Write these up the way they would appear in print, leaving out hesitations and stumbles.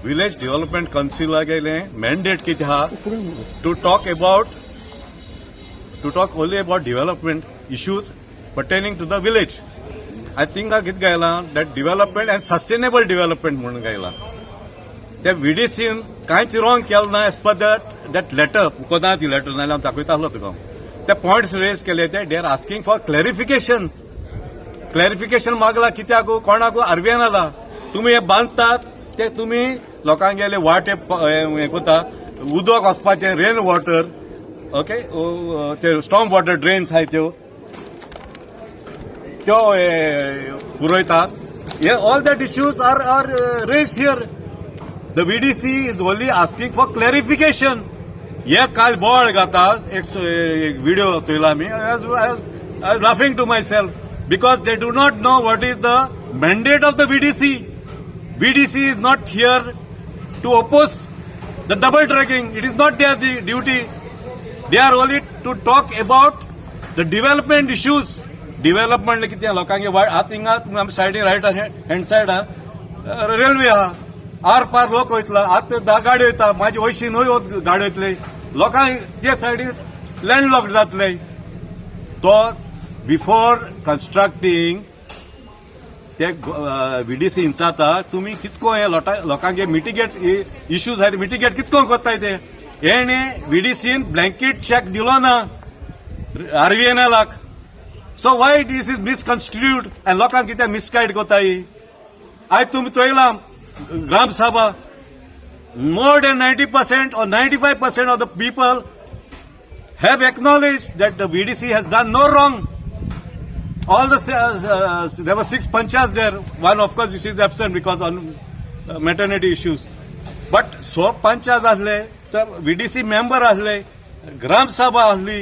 Village development कावन्सिलागेले mandate कितें आहा to talk only about development issues pertaining to the village. I थिंगा कितें गायलां that development and sustainable development म्हणून गायलां. त्या व्हीडीसीन कांयच रॉंग केलें ना as per that letter. कोना ती लेटर नाल्यार हांव दाखयता आसलो तुका. ते पॉयंट्स रेज केले ते they are asking for clarification. Clarification मागला कित्याक, कोणाक? आरबीएनला. तुमी हे बांदतात ते तुमी लोकांगेले वाटे हे करता, उदक वचपाचें, रेन वॉटर, ओके, ते स्टॉर्म वॉटर ड्रेन्स आहाय, त्यो त्यो पुरयतात. हे all that issues are raised here. The VDC is only asking for clarification. हे काल बोवाळ घाता. एक व्हिडिओ चोयला आमी. I laughing to myself because they do not know what is the mandate of the VDC. VDC is not here to oppose the double tracking. It is not their duty. They are only to talk about the development issues. Development कितें लोकांगे Y आतां हिंगा आमच्या सायडीन, right hand सायडान railway आहा. R पार लोक वयतलो. आतां 10 गाडयो वयता, म्हाजी वयशी न्हय गाडयो वयतले. लोकांक ते सायडीन लँडलॉक जातले. तो बिफोर कन्स्ट्रक्टिंग ते व्हीडीसी इंचाता तुमी कितको हे लोकांगे मिटिगेट इश्यूज आहात, मिटिगेट कितको करताय ते. हेणे व्हीडीसीन ब्लँकेट चेक दिलो ना आरव्हीएनएलाक. So why this is misconstrued आनी लोकांक कित्याक मिसगायड करताय? आयज तुमी चोयलां ग्राम सभा, more than 90% or 95% of the people have acknowledged that the VDC has done no wrong. All the there were six panchayats there. One, of course, she is absent because on maternity issues. But so panchayats असले तर व्हीडीसी member असले, ग्रामसभा असली.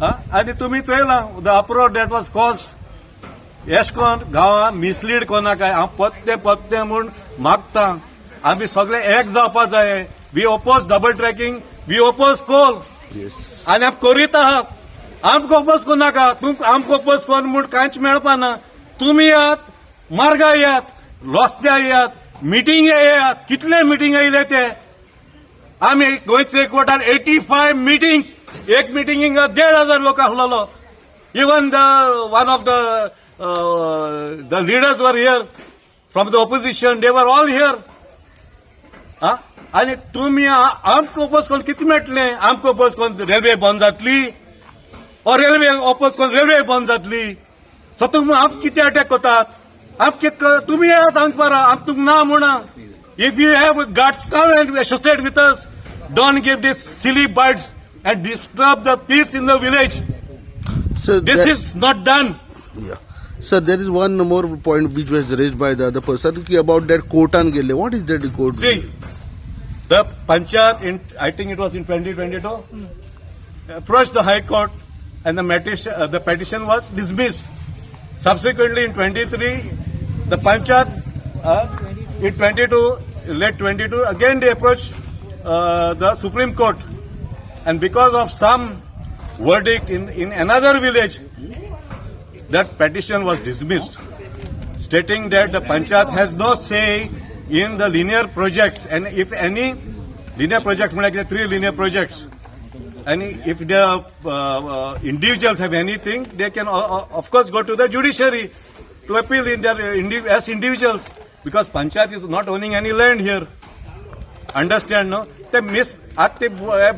आनी तुमी चोयला the uproar that was caused. एश कोन गांवां mislead कोनाकाय. हांव पत्ते पत्ते म्हूण मागता. आमी सगळे एक जावपा जाय. We oppose double tracking, we oppose coal. आनी आमी करीत आहात. आमकां ओपोज करू नाका. आमकां ओपोज कर म्हूण कांयच मेळपाना. तुमी येयात, मार्गा येयात, रस्त्यार येयात, मिटिंगे येयात. कितले मिटिंग येयले ते आमी गोंयचे कोर्टान 85 मिटिंग्स. एक मिटिंगेक 1500 लोक आसलेलो. Even the one of the leaders were here from the opposition. They were all here. आनी तुमी आमकां ओपोज करून कितें मेळटलें? आमकां ओपोज करून रेल्वे बंद जातली ओ? रेल्वे ओपोज करून रेल्वे बंद जातली? सो तुमी आमकां कितें अटॅक करतात? आम कितें? तुमी येयात आमच्या बारा. आम तुमकां ना म्हणा. If you have guts, come and associate with us. Don't give this silly bites and disturb the peace in the village. Sir, This is not done. Yeah. Sir, there is one more point which was raised by the other person ki about that कोर्टान गेले. What is that court? See, the panchayat in, I think it was in 2022, approached the High Court and the petition was dismissed. Subsequently, in 23, the panchayat, in 22, late 22, again they approached the Supreme Court. And because of some verdict in another village, that petition was dismissed, stating that the panchayat has no say in the linear projects, and if any linear projects म्हणजे कितें, three linear projects, and if the individuals have anything, they can of course go to the judiciary to appeal in their as individuals, because panchayat is not owning any land here. Understand, no? ते miss आतां ते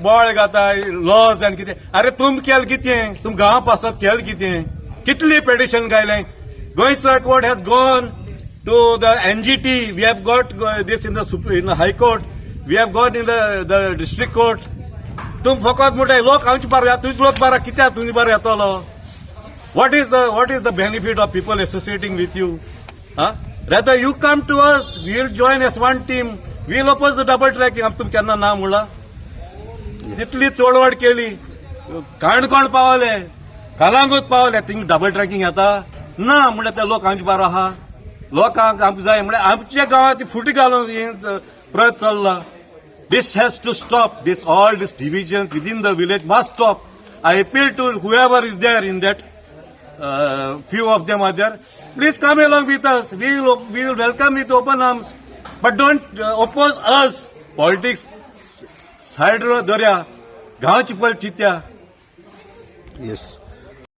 बोवाळ घाता lodge आनी कितें. अरे, तुम केलें कितें? तुम गांवा पासत केलें कितें? कितली पेटिशन घायलें? गोंयचो Accord has gone to the NGT. We have got this in the High Court. We have got in the district court. तुम फकत म्हणटाय लोक आमचे बारा, तुज लोक बारा कित्याक तुमचे बारा येतलो? What is the benefit of people associating with you? Rather you come to us, we will join as one team, we will oppose the double tracking. आम तुम केन्ना ना म्हणला? तितली चळवळ केली, काणकोण पावले, कलांगूट पावले, थिंग डबल ट्रॅकिंग येता ना म्हणल्यार ते लोक आमचे बारा आहा. लोकांक आमकां जाय म्हणल्यार आमच्या गांवांत फुटी घालून हे प्रयत्न चल्ला. This has to stop. This all this division within the village must stop. I appeal to whoever is there in that, few of them are there. Please come along with us. We will welcome with open arms. But don't oppose us. Politics side दवरया, गांवची पयलीं चिंत्या. येस.